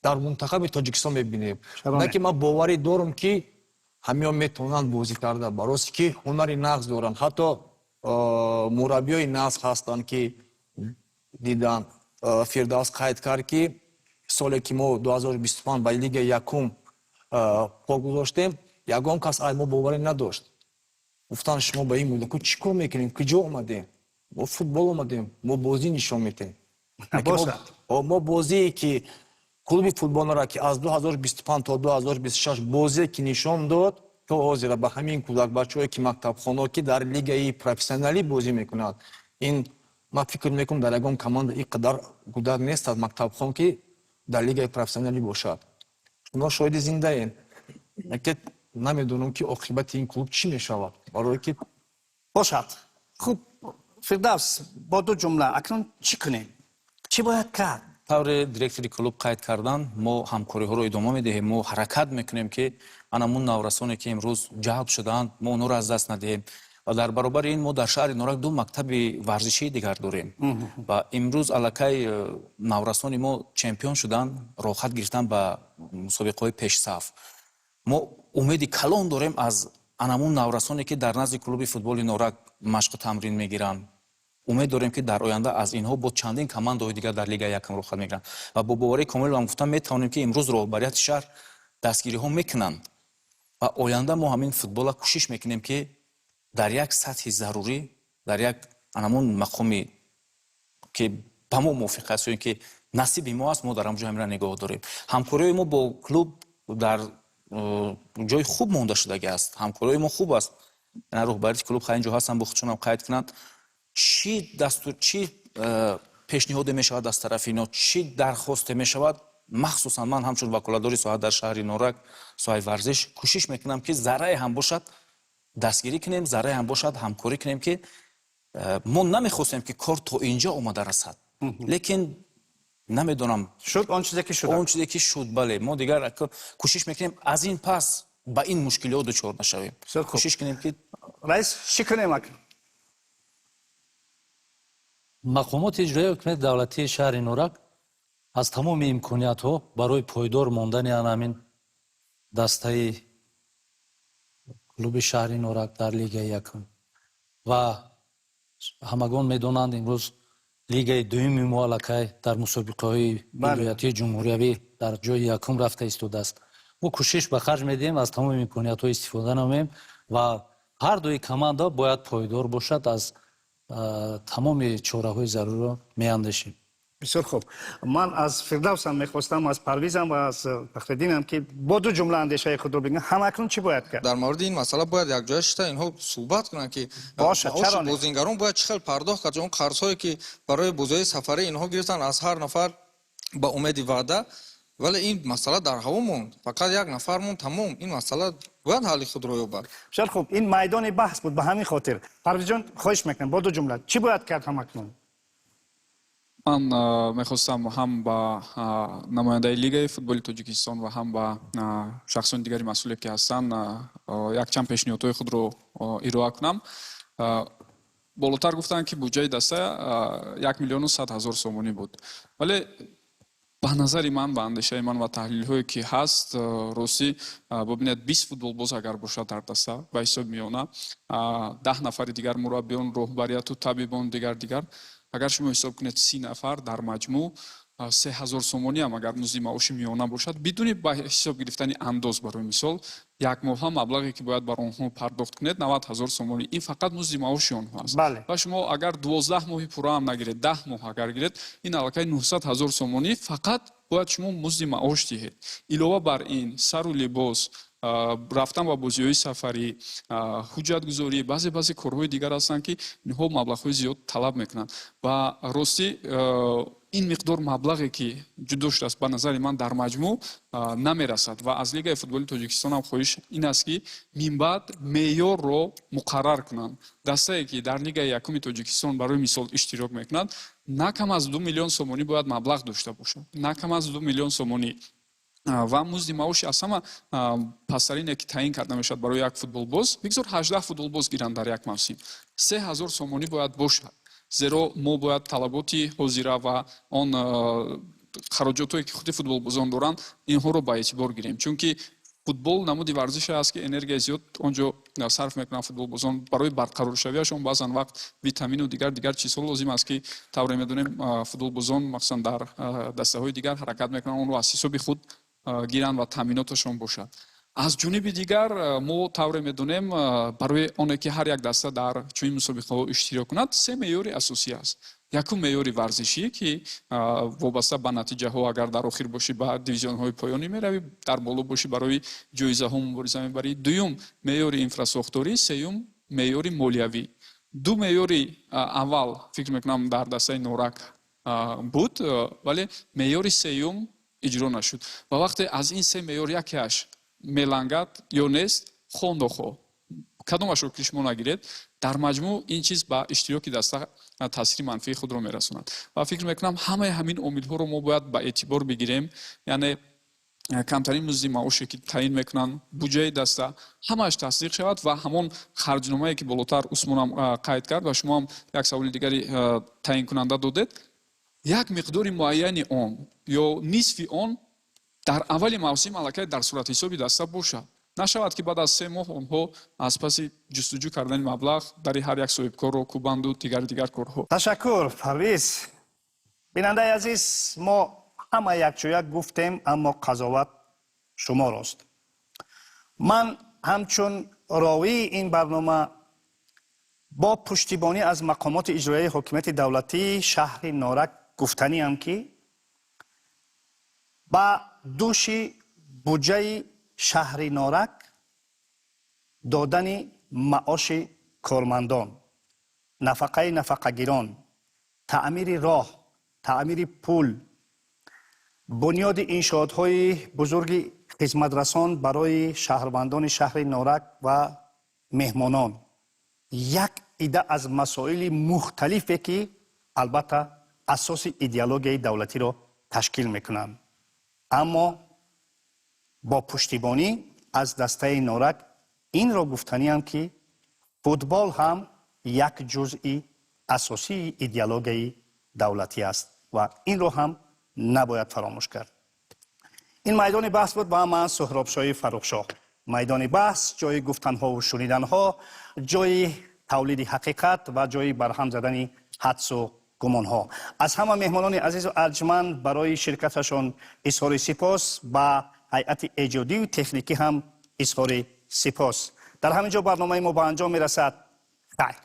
дар мунтахаби Тоҷикистон мебинем. На ки ман боварӣ дорам, ки ҳамиҳо метавонанд бозӣ карда, барои ки ҳунари нағз доранд, ҳатто мураббиёи нағз ҳастанд, ки дидан. Фирдавс қайд кард, ки соле ки мо 2025 ба лигаи якум по гузоштем, ягон кас ай мо боварӣ надошт. Гуфтанд: «Шумо ба ин кӯдако чӣ кор мекунем? Куҷо омадем? Мо футбол омадем, мо бозӣ нишон медиҳем». Мо бозие ки клуби футболро, ки аз 2025 то 2026 бозие ки нишон дод, то ҳозира ба ҳамин кӯдакбачаҳое, ки мактабхоно, ки дар лигаи профессионалӣ бозӣ мекунад, ин ман фикр мекунам, дар ягон команда ин қадар кӯдак нест аз мактабхон, ки дар лигаи профессионалӣ бошад. Шумо шоҳиди зиндаен. Яке намедонам, ки оқибати ин клуб чӣ мешавад, барое ки Бошад, хуб, Фирдавс, бо ду ҷумла, акнун чӣ кунем, чӣ бояд кард? Тавре директори клуб қайд кардан, мо ҳамкориҳоро идома медиҳем. Мо ҳаракат мекунем, ки анамун наврасоне, ки имрӯз ҷалб шудаанд, мо онҳоро аз даст надиҳем. Ва дар баробари ин мо дар шаҳри Норак ду мактаби варзишии дигар дорем ва имрӯз аллакай наврасони мо чемпион шуданд, роҳхат гирифтан ба мусобиқаҳои пешсаф. Мо умеди калон дорем аз анамун наврасоне, ки дар назди клуби футболи Норак машқу тамрин мегиранд. Умед дорем, ки дар оянда аз инҳо бо чандин командаҳои дигар дар лигаи якум роҳхат мегиранд. Ва бо боварии комил вам гуфтан метавонем, ки имрӯз роҳбарияти шаҳр дастгириҳо мекунанд ва оянда мо ҳамин футбола кӯшиш мекунем, ки дар як сатҳи зарурӣ, дар як анамун мақоми, ки ба мо мувофиқ аст ё ин ки насиби мо аст, мо дар ҳамҷо ҳамира нигоҳ дорем. Ҳамкориҳои мо бо клуб дар ҷои хуб монда шудагӣ аст, ҳамкориҳои мо хуб аст. Роҳбарияти клуб ха инҷо ҳастанд, бо худшонам қайд кунанд, чӣ дастур, чӣ пешниҳоде мешавад аз тарафи ино, чӣ дархосте мешавад. Махсусан ман ҳамчун ваколатдори соҳа дар шаҳри Норак, соҳаи варзиш, кӯшиш мекунам, ки заррае ҳам бошад дастгирӣ кунем, заррае ҳам бошад ҳамкорӣ кунем, ки мо намехостем, ки кор то инҷо омада расад, лекин намедонам. Шуд он чизе ки шуд. Он чизе ки шуд, бале. Мо дигар кӯшиш мекунем, аз ин пас ба ин мушкилиҳо дучор нашавем, кӯшиш кунем, ки Раис, чӣ кунем акнун? Мақомоти иҷроияи ҳукумати давлатии шаҳри Норак аз тамоми имкониятҳо барои пойдор мондани ана ҳамин дастаи клуби шаҳри Норак дар лигаи якум, ва ҳамагон медонанд, имрӯз лигаи дуюми мо аллакай дар мусобиқаҳои вилоятии ҷумҳуриявӣ дар ҷои якум рафта истодааст, мо кӯшиш ба харҷ медиҳем, аз тамоми имкониятҳо истифода намоем ва ҳар дуи команда бояд пойдор бошад, аз тамоми чораҳои заруриро меандешем. Бисёр хуб. Ман аз Фирдавсам мехостам, аз Парвизам ва аз Фахриддинам, ки бо ду ҷумла андешаи худро бигӯянд, ҳам акнун чӣ бояд кард? Дар мавриди ин масъала бояд якҷоя шита инҳо суҳбат кунанд, ки маоши бозингарон бояд чӣ хел пардохт кард. Он қарзҳое, ки барои бозиҳои сафарӣ инҳо гирифтанд аз ҳар нафар ба умеди ваъда, вале ин масъала дар ҳаво монд, фақат як нафар монд, тамом. Ин масъала бояд ҳалли худро ёбад. Бисёр хуб, ин майдони баҳс буд, ба ҳамин хотир, Парвизҷон, хоҳиш мекунам, бо ду ҷумла, чӣ бояд кард ҳамакнун? Ман мехостам ҳам ба намояндаи лигаи футболи Тоҷикистон ва ҳам ба шахсони дигари масъуле, ки ҳастанд, якчанд пешниҳодҳои худро ироа кунам. Болотар гуфтанд, ки буҷаи даста 1 100 000 сомонӣ буд, вале ба назари ман, ба андешаи ман ва таҳлилҳое, ки ҳаст, ростӣ бибинед, 20 футболбоз агар бошад дар даста ба ҳисоби миёна, 10 нафари дигар мураббиён, роҳбарияту табибон, дигар дигар, агар шумо ҳисоб кунед, 30 нафар, дар маҷмӯъ 3000 сомонӣ ҳам агар музди маоши миёна бошад, бидуни ба ҳисоб гирифтани андоз, барои мисол, як моҳа маблағе, ки бояд бар онҳо пардохт кунед, 90 000 сомонӣ. Ин фақат музди маоши онҳо аст. Ва шумо агар 12 моҳи пурра ҳам нагиред, 10 моҳ агар гиред, ин аллакай 900 000 сомонӣ фақат бояд шумо музди маош диҳед. Илова бар ин, сару либос. Рафтан ба бозиҳои сафарӣ, ҳуҷҷатгузорӣ, баъзе баъзе корҳои дигар ҳастанд, ки инҳо маблағҳои зиёд талаб мекунанд. Ва ростӣ, ин миқдор маблағе, ки ҷудо шудааст, ба назари ман, дар маҷмӯъ намерасад. Ва аз Лигаи футболи Тоҷикистон ҳам хоҳиш ин аст, ки минбаъд меъёрро муқаррар кунанд. Дастае, ки дар Лигаи якуми Тоҷикистон, барои мисол, иштирок мекунад, на кам аз 2 миллион сомонӣ бояд маблағ дошта бошад, на кам аз 2 миллион сомонӣ. Ва музди маоши аз ҳама пасттарине, ки таъин карда мешавад барои як футболбоз, бигзор 18 футболбоз гиранд, дар як мавсим 3000 сомонӣ бояд бошад. Зеро мо бояд талаботи ҳозира ва он хароҷотҳое, ки худи футболбозон доранд, инҳоро ба эътибор гирем. Чунки футбол намуди варзише аст, ки энергияи зиёд он ҷо сарф мекунанд футболбозон. Барои барқароршавиашон баъзан вақт витамину дигар дигар чизҳо лозим аст, ки тавре медонем, футболбозон, махсусан дар дастаҳои дигар, ҳаракат мекунанд онро аз ҳисоби худ гиранд ва таъминоташон бошад. Аз ҷониби дигар, мо тавре медонем, барои оне ки ҳар як даста дар чунин мусобиқаҳо иштирок кунад, се меъёри асосӣ аст. Якум меъёри варзишӣ, ки вобаста ба натиҷаҳо, агар дар охир бошӣ, ба дивизионҳои поёнӣ меравӣ, дар боло бошӣ, барои ҷоизаҳо мубориза мебарӣ. Дуюм меъёри инфрасохторӣ, сеюм меъёри молиявӣ. Ду меъёри аввал, фикр мекунам, дар дастаи Норак буд, вале меъёри сеюм иҷро нашуд. Ва вақте аз ин се меъёр якеаш мелангад ё нест, хоҳ нохоҳ, кадомашро ки шумо нагиред, дар маҷмӯъ ин чиз ба иштироки даста таъсири манфии худро мерасонад. Ва фикр мекунам, ҳамаи ҳамин омилҳоро мо бояд ба эътибор бигирем, яъне камтарин музди маоше, ки таъин мекунанд, буҷаи даста, ҳамааш тасдиқ шавад ва ҳамон харҷномае, ки болотар Усмонам қайд кард ва шумоам як саволи дигари таъинкунанда додед, як миқдори муайяни он ё нисфи он дар аввали мавсим аллакай дар суратҳисоби даста бошад. Нашавад, ки баъд аз 3 моҳ онҳо аз паси ҷустуҷӯ кардани маблағ дари ҳар як соҳибкорро кӯбанду дигар дигар корҳо. Ташаккур, Парвиз. Бинандаи азиз, мо ҳама якҷоя гуфтем, аммо қазоват шуморост. Ман ҳамчун ровии ин барнома бо пуштибонӣ аз мақомоти иҷроияи ҳокимияти давлатии шаҳри Норак гуфтаниам, ки ба дӯши буҷаи шаҳри Норак додани маоши кормандон, нафақаи нафақагирон, таъмири роҳ, таъмири пул, бунёди иншоотҳои бузурги хизматрасон барои шаҳрвандони шаҳри Норак ва меҳмонон як ида аз масоили мухталифе, ки албатта асоси идеологияи давлатиро ташкил мекунанд. Аммо бо пуштибонӣ аз дастаи Норак инро гуфтаниам, ки футбол ҳам як ҷузъи асосии идеологияи давлатӣ аст ва инро ҳам набояд фаромӯш кард. Ин Майдони баҳс буд ва ман Суҳробшоҳи Фаррухшоҳ. Майдони баҳс ҷои гуфтанҳову шуниданҳо, ҷои тавлиди ҳақиқат ва ҷои барҳам задани ҳадсу гумонҳо. Аз ҳама меҳмонони азизу арҷманд барои ширкаташон изҳори сипос, ба ҳайати эҷодию техникӣ ҳам изҳори сипос. Дар ҳамин ҷо барномаи мо ба анҷом мерасад. Хайр.